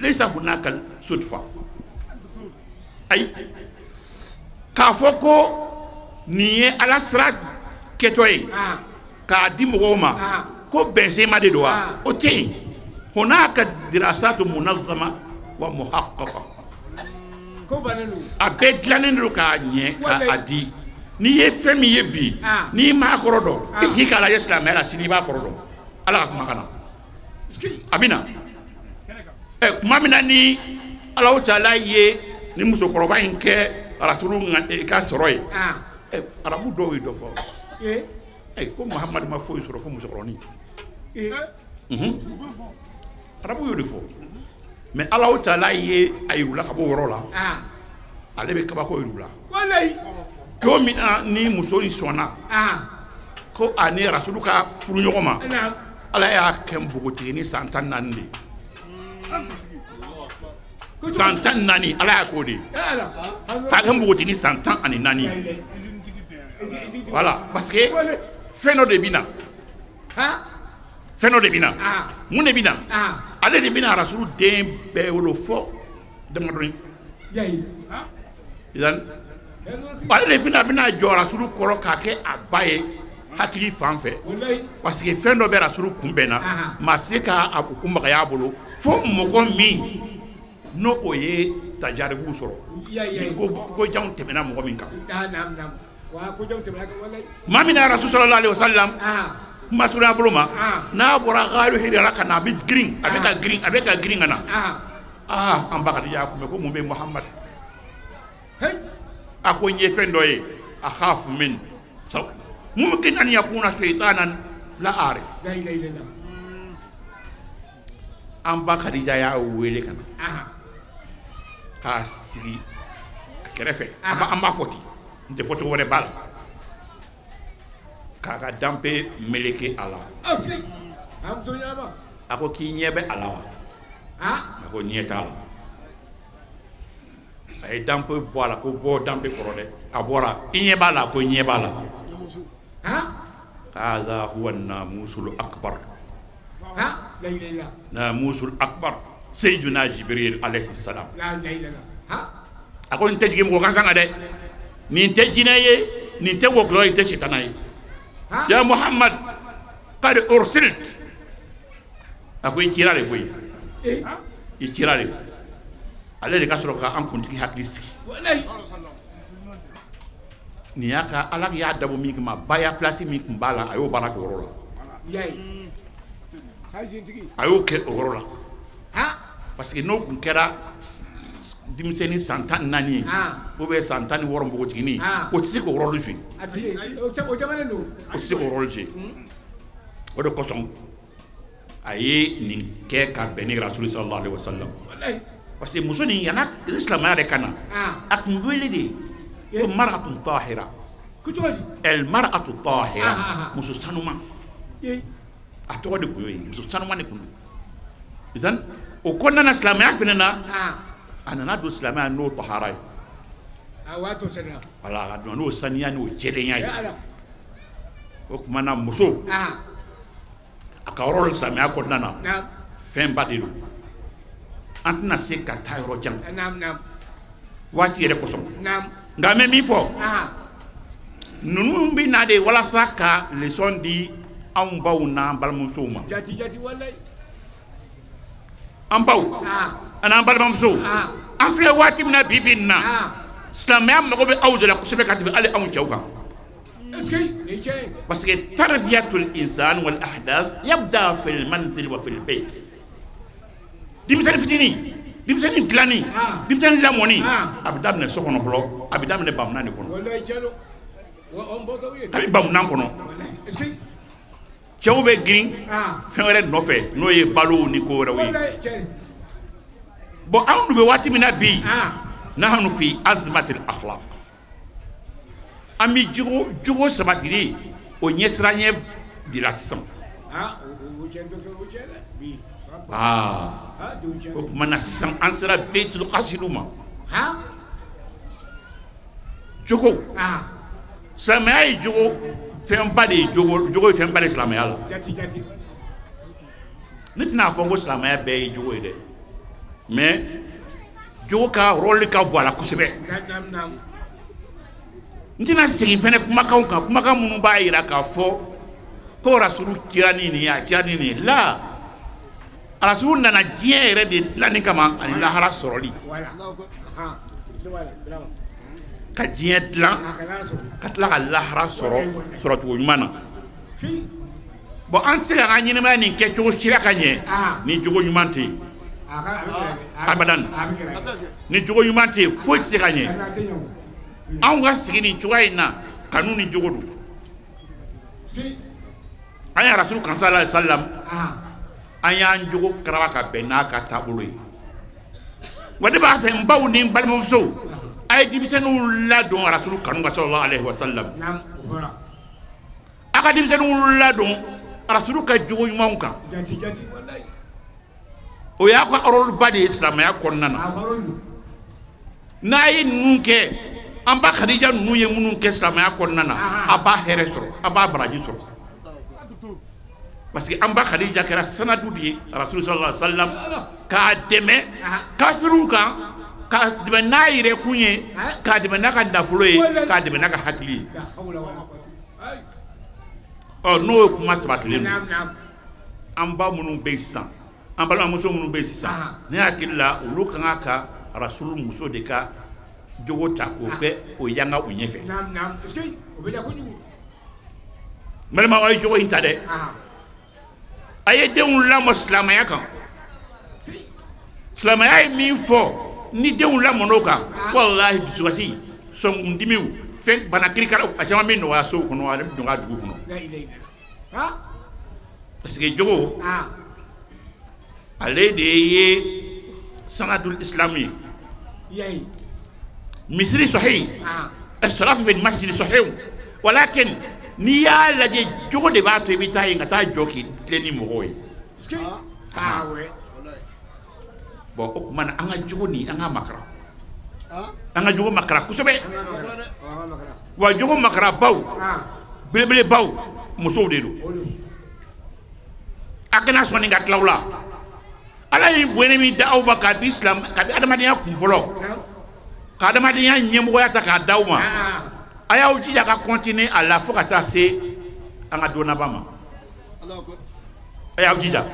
laysa hunaka sudufa ayi k'a fɔ ko nin ye Ala sira kɛtɔ ye k'a di mɔgɔw ma ko bɛnsenma de don wa o tɛ yen hunaka dirasatu munazzama wa muhaqqaqa a bɛɛ dilannen don k'a ɲɛ k'a di n'i ye fɛn min ye bi n'i m'a kɔrɔ dɔn i sigi k'a lajɛ silamɛya la sini i b'a kɔrɔ dɔn Ala ka kuma ka na a bɛ na ɛ tuma min na ni Alahu taala ye ni musokɔrɔba in kɛ Rasulu ka sɔrɔ ye ɛ arabu dɔw ye dɔ fɔ ɛ ko Muhamadu ma foyi sɔrɔ fo musokɔrɔnin arabu y'o de fɔ mais Alahu taala ye a yir'u la ka bɔ o yɔrɔ la ale bɛ kabako yir'u la don min na ni muso in sɔnna ko a ni Rasulu ka furu ɲɔgɔn ma Ala y'a kɛ npogotiginin san 14 de ye san 14 Ala y'a k'o de ye k'a kɛ npogotiginin san 14 voilà parce que fɛn dɔ de bɛ na fɛn dɔ de bɛ na mun de bɛ na ale de bɛ na Rasulu den bɛɛ wolo fɔ damadɔni ale de fana bɛna jɔ Rasulu kɔrɔ k'a kɛ a ba ye hakili fan fɛ parce que fɛn dɔ bɛ Rasulu kunbɛn na maa tɛ se k'a kun magaya a bolo fo mɔgɔ min n'o o ye tajaribu sɔrɔ ko janw tɛmɛna mɔgɔ min kan maa min na Rasulu sallallahu alaihi wasallam kuma surunya bolo ma n'a bɔra gaaru Hira ka na a bɛ girin a bɛ ka girin a bɛ ka girin ka na an ba Kadija kun bɛ ko mun bɛ Muhamadu a ko n ye fɛn dɔ ye akhafu min mumkin an yakuna shaytanan la arif an ba Kadija y'a wele ka na k'a sigi a kɛrɛfɛ an b'a fɔ ten n tɛ fɔcogo wɛrɛ b'a la k'a ka danpe meleke a la a ko k'i ɲɛ bɛ a la wa a ko ɲɛ t'a la a ye danpe bɔ a la ko bɔ danpe kɔrɔ dɛ a bɔra i ɲɛ b'a la ko ɲɛ b'a la hadha huwa namusul akbar namusul akbar sayyiduna Jibril alayhi salam a ko nin tɛ jigin mɔgɔ gansan kan dɛ nin tɛ jinɛ ye nin tɛ wɔkulɔ ye nin tɛ sitana ye ya Muhammad qad ursilt a ko i cira de koyi i cira de ale de ka sɔrɔ k'an kuntigi hakili sigi nin y'a ka Ala y'a dabɔ min kama baya place min tun b'a la a y'o baara kɛ o yɔrɔ la a y'o kɛ o yɔrɔ la parce que n'o tun kɛra denmisɛnnin san 14 ye ou bien san 16 npogotiginin o tɛ se k'o rôle jouer o tɛ se k'o rôle jouer o de kosɔn a ye nin kɛ ka bɛn ni Rasulu sallallahu alaihi wasallam parce que muso nin yana ni silamɛya yɛrɛ ka na a tun wele de ko mar'atun tahira el mar'atu tahira muso sanuma a tɔgɔ de tun y'o ye muso sanuma de tun don izan o kɔnɔna na silamɛya fana na a nana don silamɛya n'o tahara ye wala a donna n'o saniya n'o jɛlenya ye o tuma na muso a ka yɔrɔ silamɛya kɔnɔna na fɛnba de don an tɛna se ka taa yɔrɔ jan waati yɛrɛ kosɔn nka an bɛ min fɔ ninnu bɛ na de walasa ka leçon di anw baw n'an balimamusow ma an baw an'an balimamusow an filɛ waati min na bi bi in na silamɛya mago bɛ aw de la kosɛbɛ ka tɛmɛ hali anw cɛw kan parce que tarbiyatul insan wal ahdath yabda fil manzil wa fil bayt denmisɛnnin fitinin denmisɛnnin dilanni denmisɛnnin lamɔni a bɛ daminɛ so kɔnɔ fɔlɔ a bɛ daminɛ bamunan de kɔnɔ a bɛ bamunan kɔnɔ cɛw bɛ girin fɛn wɛrɛ nɔfɛ n'o ye balow ni ko wɛrɛw ye bon anw dun bɛ waati min na bi nahnu fi azmatil akhlaq an bɛ jogo sabatili o ɲɛsiranɲɛ de la sisan o tuma na sisan an sera Beitul Qasidu ma Jogo silamɛya ye jogo fɛnba de ye, jogo ye fɛnba de ye silamɛya la. Ne tɛna fɔ ko silamɛya bɛɛ ye jogo ye dɛ, mais jogo ka rôle ka bon a la kosɛbɛ. N tɛna segin fɛnɛ kumakanw kan, kumakan minnu b'a jira k'a fɔ ko rasulu cira ni nin ye, a cira ni nin ye. La rasulu nana diɲɛ yɛrɛ de dilanni kama ani lahara sɔrɔli, ka diɲɛ dilan ka tila ka lahara sɔrɔ sɔrɔcogo ɲuman na. Bon, an tɛ se ka an ka ɲɛnamaya nin kɛ cogo si la ka ɲɛ ni jogo ɲuman tɛ yen. Abadan, ni jogo ɲuman tɛ yen, foyi tɛ se ka ɲɛ. Anw ka sigi nin cogoya in na, kanu ni jogo don. An ye rasulu kan sallallahu alaihi wasallam, an y'an jogo karaba ka bɛn n'a ka taabolo ye. Wa ne b'a fɛ n baw ni n balimamusow, a ye denmisɛnninw ladon rasulu kanu kan sallallahu alaihi wasallam. A ka denmisɛnninw ladon rasulu ka jogo ɲumanw kan. O y'a ka rôle ba de ye silamɛya kɔnɔna na. N'a ye ninnu kɛ, an ba Khadija ninnu ye minnu kɛ silamɛya kɔnɔna na, a b'a hɛrɛ sɔrɔ, a b'a baraji sɔrɔ. Parce que an ba Khadija kɛra sanadu de ye rasulu sallallahu alaihi wasallam, k'a dɛmɛ kafiriw kan, k'a dɛmɛ n'a yɛrɛ kun ye, k'a dɛmɛ n'a ka nafolo ye, k'a dɛmɛ n'a ka hakili ye. Ɔ, n'o ye kuma sabatilen don. An ba minnu bɛ yen sisan, an balimamuso minnu bɛ yen sisan, ne hakili la olu ka kan ka rasulu muso de ka jogo ta k'o kɛ o yanga u ɲɛfɛ. N balimaw, aw ye jogo in ta dɛ. A ye denw lamɔ silamɛya kan. Silamɛya ye min fɔ, ni denw lamɔn'o kan, walahi dusukasi, sɔnkundimiw, fɛn bana kirikaraw, a caman bɛ nɔgɔya sow kɔnɔ, a bɛ nɔgɔya dugu kɔnɔ. Parce que jogo ale de ye sanadul islam ye. Misiri sahih, as-salatu fi al-masjid sahih, walakin n'i y'a lajɛ jogo de b'a to i bɛ taa yen ka taa jɔ k'i tilen ni mɔgɔw ye. Bon, o tuma na an ka jogo nin, an ka makara, an ka jogo makara kosɛbɛ. Wa jogo makarabaw belebelebaw musow de don. A kana sɔn nin ka tila aw la. Ala ye bonya min da aw ma kabi silam, kabi adamadenya kun fɔlɔ, ka adamadenya ɲɛmɔgɔya ta k'a d'aw ma, a y'aw jija ka continuer a la fo ka taa se an ka don laban ma. A y'aw jija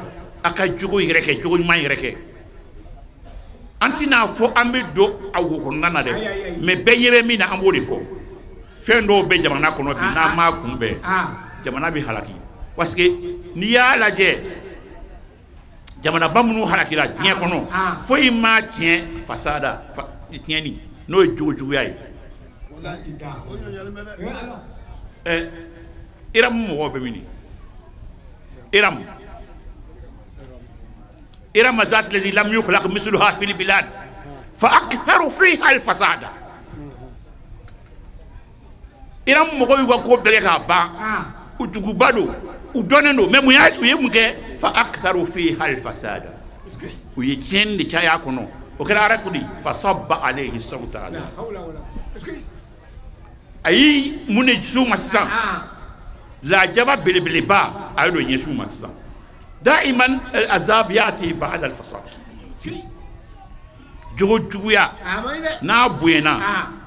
a ka jogo yɛrɛ kɛ, jogo ɲuman yɛrɛ kɛ. An tɛna fɔ an bɛ don a wo kɔnɔna na dɛ, mais bɛɛ ɲɛ bɛ min na, an b'o de fɔ. Fɛn dɔw bɛ jamana kɔnɔ bi, n'an m'a kunbɛn, jamana bɛ halaki. Parce que n'i y'a lajɛ, jamanaba minnu halakira diɲɛ kɔnɔ, foyi m'a tiɲɛ fasada tiɲɛni, n'o ye jogo juguya ye. Ɛ, Iram mɔgɔw bɛ min? Iram, إرم ذات الذي لم يخلق مثلها في البلاد فأكثر فيها الفساد. Iram mɔgɔw y'u ka ko bɛɛ kɛ k'a ban, u duguba don, u dɔnnen don, mais mun y'a u ye mun kɛ? Fa aktharu fiha al-fasada, u ye tiɲɛni de caya a kɔnɔ. O kɛra araku de fasabba alayhi sawta ala. Ayi, mun de s'u ma sisan? Lajaba belebeleba a ye don ɲɛsin u ma sisan. دائما العذاب ياتي بعد الفساد. Jogo juguya n'a bonyana,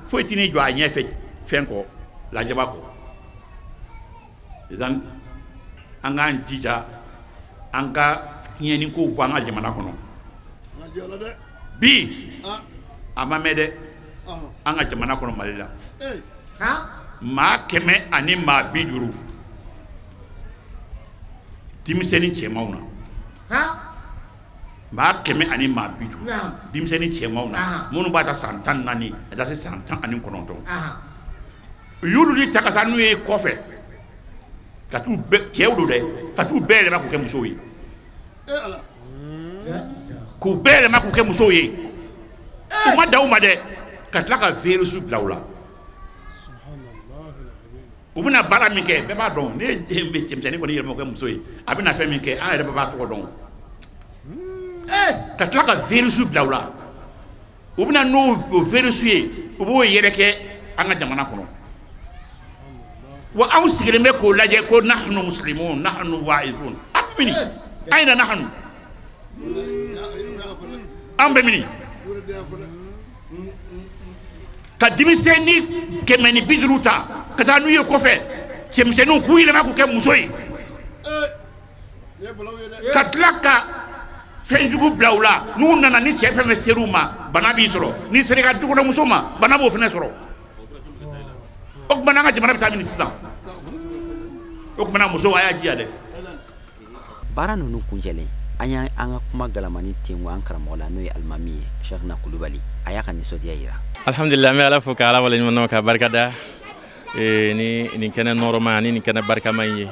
foyi tɛ n'i jɔ a ɲɛfɛ fɛn kɔ, lajaba kɔ. Idan an k'an jija an ka tiɲɛni kow bɔ an ka jamana kɔnɔ bi. A ma mɛn dɛ, an ka jamana kɔnɔ Mali la, maa 150 denmisɛnnin cɛmanw na, maa 150 denmisɛnnin cɛmanw na, minnu b'a ta san 14 ka taa se san 19, u y'olu de ta ka taa n'u ye kɔfɛ, ka t'u bɛɛ, cɛw don dɛ, ka t'u bɛɛ yɛlɛma k'u kɛ musow ye, k'u bɛɛ yɛlɛma k'u kɛ musow ye. U ma dan u ma dɛ, ka tila ka virus bila u la. U bɛna baara min kɛ, bɛɛ b'a dɔn. Ne ye cɛmisɛnnin kɔni yɛlɛma k'o kɛ muso ye, a bɛna fɛn min kɛ, an yɛrɛ bɛɛ b'a tɔgɔ dɔn. Ka tila ka virus bila u la, u bɛna n'o virus ye, u b'o yɛrɛkɛ an ka jamana kɔnɔ wa anw sigilen bɛ k'o lajɛ ko nahnu muslimun nahnu wa'izun an bɛ mini ayna nahnu an bɛ mini ka denmisɛnnin 150 ta ka taa n'u ye kɔfɛ cɛmisɛnninw k'u yɛlɛma k'u kɛ muso ye ka tila ka fɛnjugu bila u la n'u nana ni cɛ fɛn fɛn ser'u ma bana b'i sɔrɔ n'i sera i ka dukɔnɔmuso ma bana b'o fana sɔrɔ o tuma n'an ka jamana bɛ taa min sisan o tuma musow a y'a jija dɛ. Baara ninnu kuncɛlen an y'an ka kuma galamani tengu an karamɔgɔ la n'o ye alimami ye Cheikhna Kulubali a y'a ka nisɔndiya yira. Alhamdulillah an bɛ Ala fo ka Ala waleɲuman dɔn ka barika da ni nin kɛnɛ nɔrɔma ani nin kɛnɛ barikama in ye.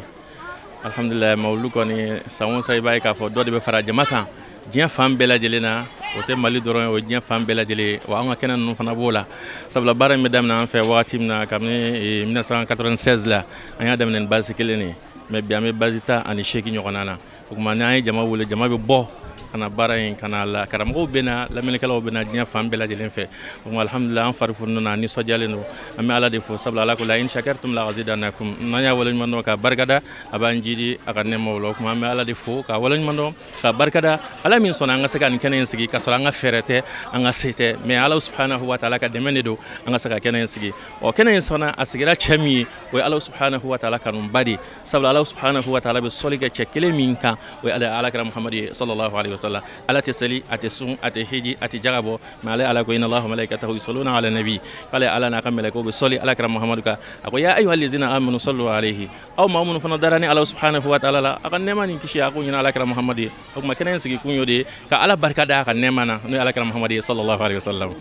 Alhamdulillah mawulu kɔni san o san i b'a ye k'a fɔ dɔ de bɛ fara jama kan diɲɛ fan bɛɛ lajɛlen na o tɛ Mali dɔrɔn ye o ye diɲɛ fan bɛɛ lajɛlen ye wa an ka kɛnɛ ninnu fana b'o la sabula baara in bɛ daminɛ an fɛ wagati min na kabini 1996 la an y'a daminɛ ni base kelen de ye mais bi an bɛ base 18 ɲɔgɔnna na o tuma n'an ye jama wele jama bɛ bɔ ka na baara in ka na la karamɔgɔw bɛ na lamɛnnikɛlaw bɛ na diɲɛ fan bɛɛ lajɛlen fɛ o tuma alhamdulillah an fari fununen don an nisɔndiyalen don an bɛ Ala de fo sabula Ala ko la in shakartum la azidannakum n'an y'a waleɲuman dɔn ka barikada a b'an jidi a ka nɛɛmaw la o tuma an bɛ Ala de fo ka waleɲuman dɔn ka barikada Ala min sɔnna an ka se ka nin kɛnɛ in sigi ka sɔrɔ an ka fɛɛrɛ tɛ an ka se tɛ mais Ala subhanahu wa taala ka dɛmɛ de don an ka se ka kɛnɛ in sigi ɔ kɛnɛ in fana a sigira cɛ min ye o ye Ala subhanahu wa taala kanuba de ye sabula Ala subhanahu wa taala bɛ sɔli kɛ cɛ kelen min kan o ye Alakira Muhamadu ye sallallahu alaihi wasallam Ala tɛ seli a tɛ sun a tɛ hiji a tɛ jaga bɔ mais ale Ala ko inna Allaha wa malaikatahu yusalluna ala nabi k'ale Ala n'a ka mɛlɛkɛw bɛ sɔli Alakira Muhamadu kan a ko ya ayyuhallazina amanu sallu alayhi aw maa minnu fana dara ni Ala subhanahu wa taala la a ka nɛɛma ni kisi a k'o ɲini Alakira Muhamadu ye o tuma kɛnɛ in sigi kun y'o de ye ka Ala barika da a ka nɛɛma na n'o ye Alakira Muhamadu ye sallallahu alaihi wasallam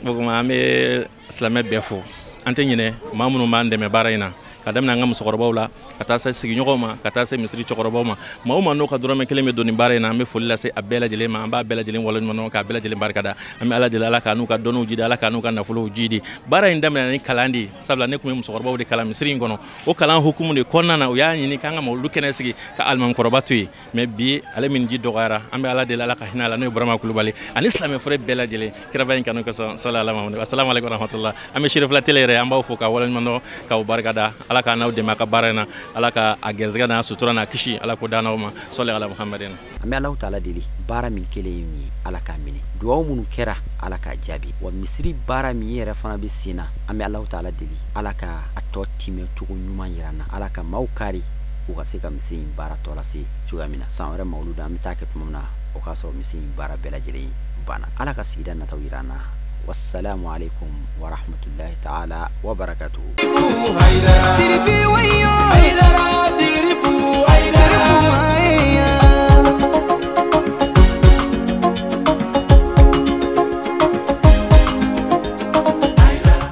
o tuma an bɛ silamɛ bɛɛ fo an tɛ ɲinɛ maa minnu b'an dɛmɛ baara in na ka daminɛ an ka musokɔrɔbaw la ka taa se sigiɲɔgɔnw ma ka taa se misiri cɛkɔrɔbaw ma maa o maa n'o ka dɔrɔmɛ kelen bɛ don nin baara in na an bɛ foli lase a bɛɛ lajɛlen ma an b'a bɛɛ lajɛlen waleɲuman dɔn k'a bɛɛ lajɛlen barika da an bɛ Ala deli Ala k'a n'u ka dɔnniw jidi Ala k'a n'u ka nafolow jidi baara in daminɛna ni kalan de ye sabula ne tun bɛ musokɔrɔbaw de kalan misiri in kɔnɔ o kalan hukumu de kɔnɔna na u y'a ɲini k'an ka mawulu kɛnɛ sigi ka alimamikɔrɔba to yen mais bi ale min ji dɔgɔyara an bɛ Ala deli Ala ka hinɛ a la n'o ye Burama Kulubali ani silamɛ fure bɛɛ lajɛlen kiraba in kanu kosɔn sallallahu alaihi wa sallam alaikum warahmatullah an bɛ Cherifla télé yɛrɛ an b'aw fo ka waleɲuman dɔn k'aw barika da Ala k'a n'aw dɛmɛ a ka baara in na Ala ka a gɛrɛsɛgɛ n'a sutura n'a kisi Ala k'o d'an n'aw ma sɔli ala Muhammadin. An bɛ Alahu taala deli baara min kɛlen ye nin ye Ala k'a minɛ duwawu minnu kɛra Ala k'a jaabi wa misiri baara min yɛrɛ fana bɛ sen na an bɛ Alahu taala deli Ala ka a tɔ timɛ cogo ɲuman yira an na Ala ka maaw kari u ka se ka misiri in baara tɔ lase cogoya min na san wɛrɛ mawuludu an bɛ taa kɛ tuma min na o k'a sɔrɔ misiri in baara bɛɛ lajɛlen banna Ala ka sigida nataw yira an na. Wassalamu alaikum wa rahmatullahi ta'ala wa barakatuhu.